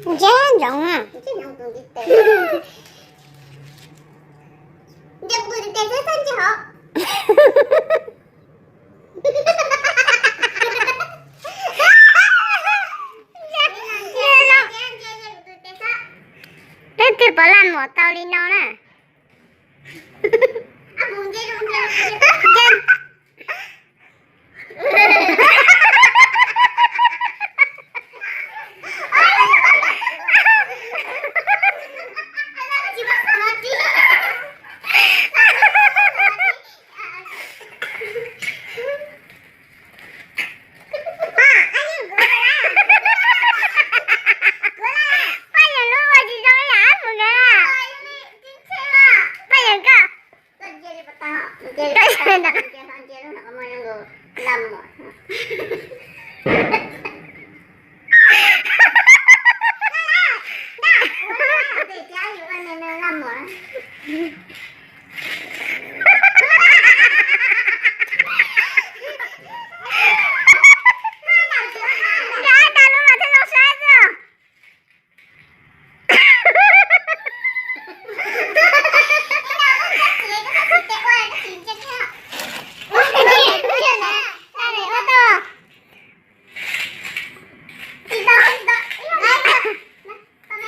Ntsia ntsoov a. Leej twg puas laj muam tau li no na? Paj Yeem lub ua tsis zoo li mus nkawd. Paj Yeem koj.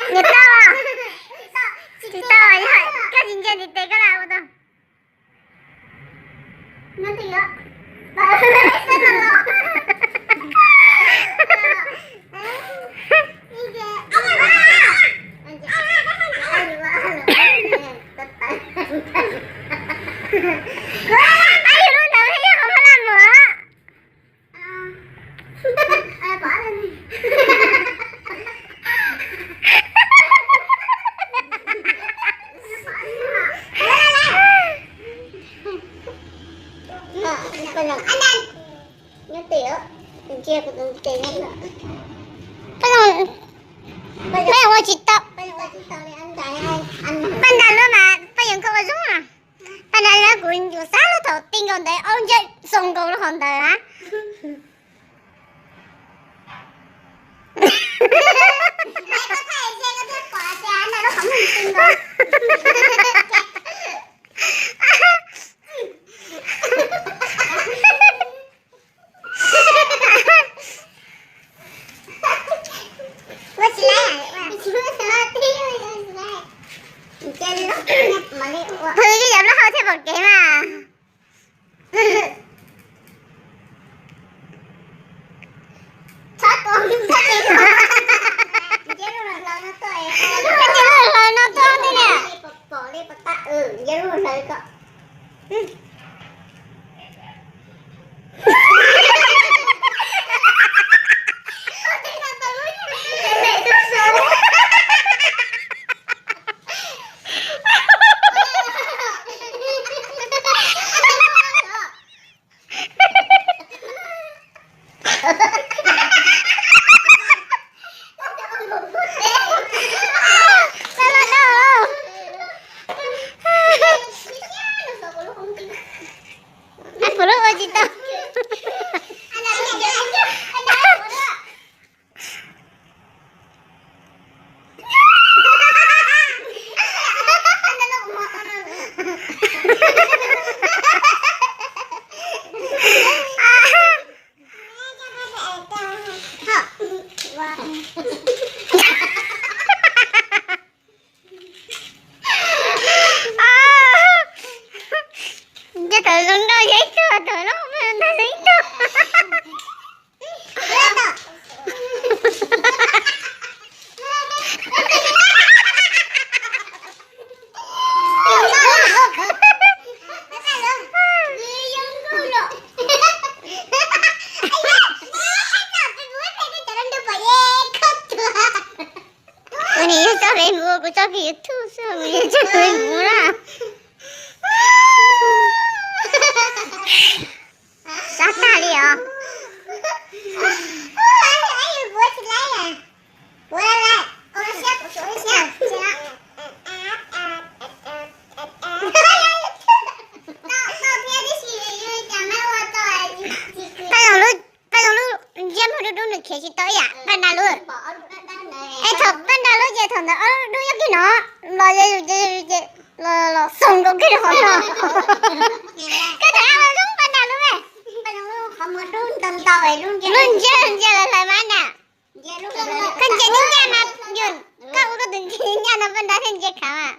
Nws tau, tsis tau, koj tsis ntsia ntiv tes koj lam ua tau. Ab, yus lub ntawd thiaj yog qhov muaj laj muag. Peb ua tsis tau. Paj ntais lub mas paj yeem koj ua zoo na. Paj ntais lub kuv yus xav lub thaum ti nkaus ntawd aub nceb xoo nkaus lub hauv ntawd na. Pw ib yam lub hau thiaj pom kev mas. Hlawv no tuaj tiag na. Kuv lub ua tsis tau. Nce tawm zoo nkauj yog ib tug, tawm lub ntag zoo ib tug. Ua nim yog tso Facebook, kuv tso kiag YouTube xwb, kuv yeej tso Facebook na. Sab tag li os. Khiav tsis tau ib yam paj nra lub. Es thaum paj nra lub ces thaum ntawd ob lub dub nyob kiag no, los los xoo nkaus kiag hauv no. Koj tham zoo paj nra lub me. Lub ntsia ntsia lawv hlawv mas na. Koj ntsia ncaj ncaj no, yus, koj ua koj tus ntsia ncaj no paj nra thiaj ntsia khav mas.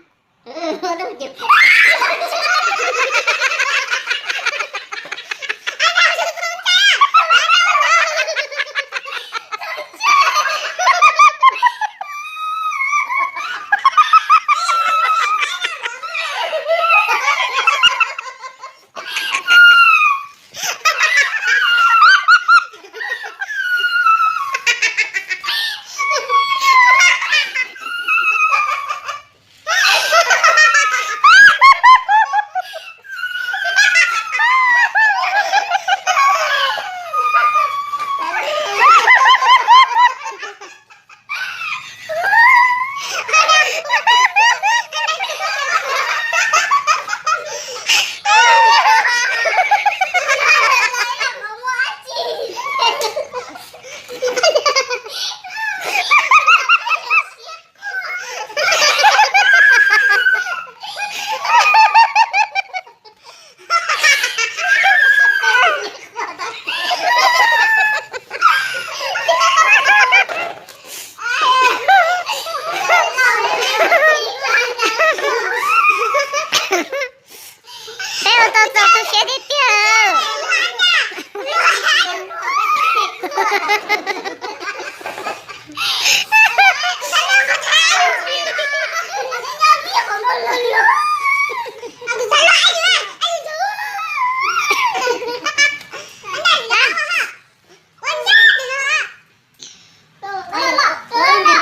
Peb ua tau txaus tu siab tiag tiag.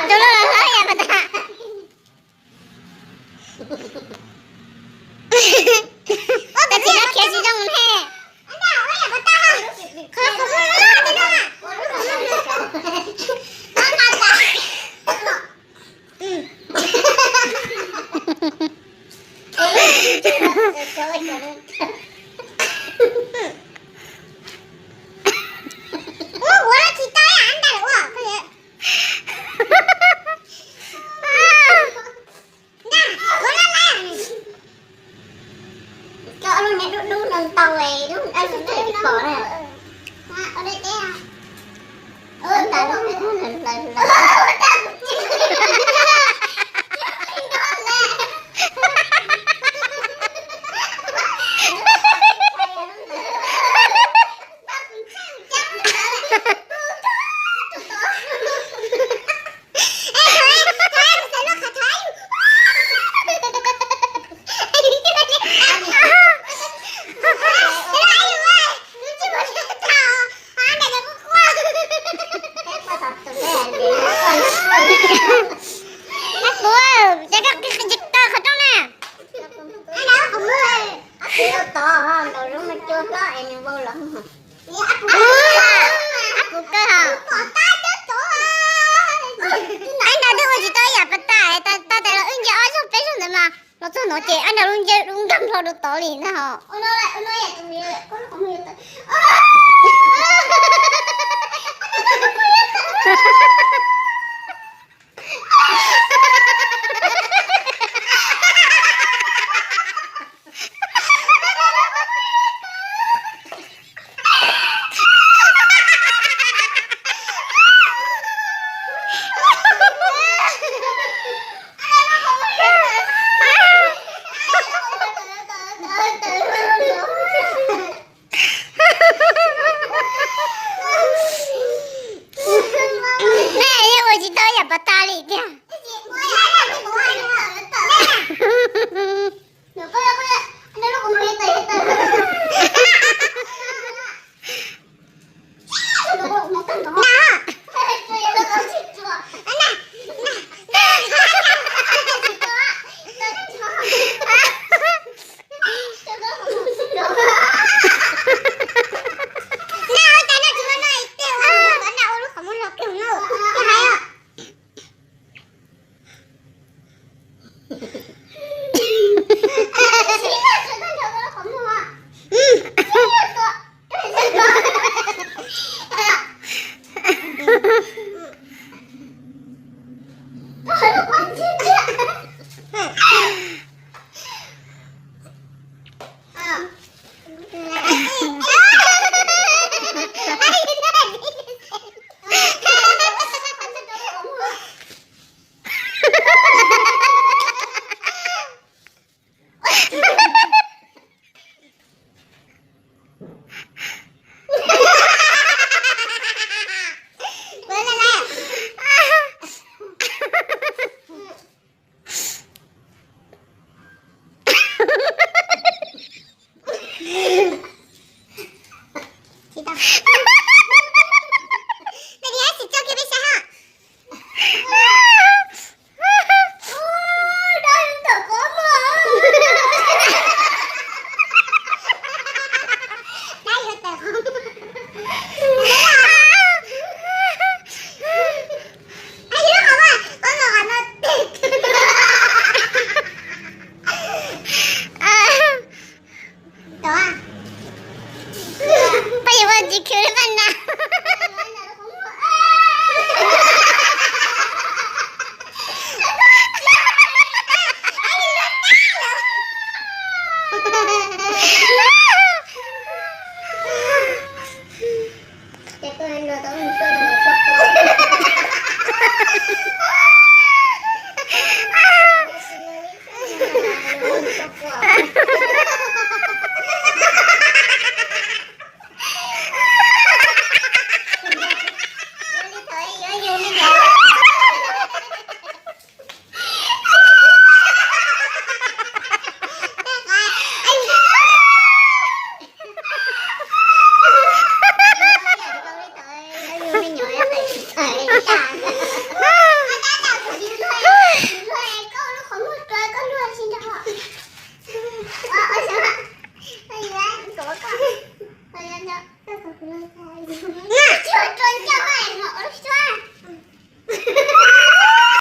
Tus loj los hlob yam pas tas. Ua tsis tau khiav tsis zoo ne. Koj lub niag dub dub no ntau, lub dub dub pom na. Kuv, ces koj qhov rooj na. Ab, kuv kawg hos. Ab, nrog twb ua tsis tau ib yam pas tas, tas tas los wb nce ob zaug peb zaug ntawd mas los txog no ces ab nrog lub nce lub nkag nplho rau tod li na ho. Peb yuav ua tsis khwv li paj na.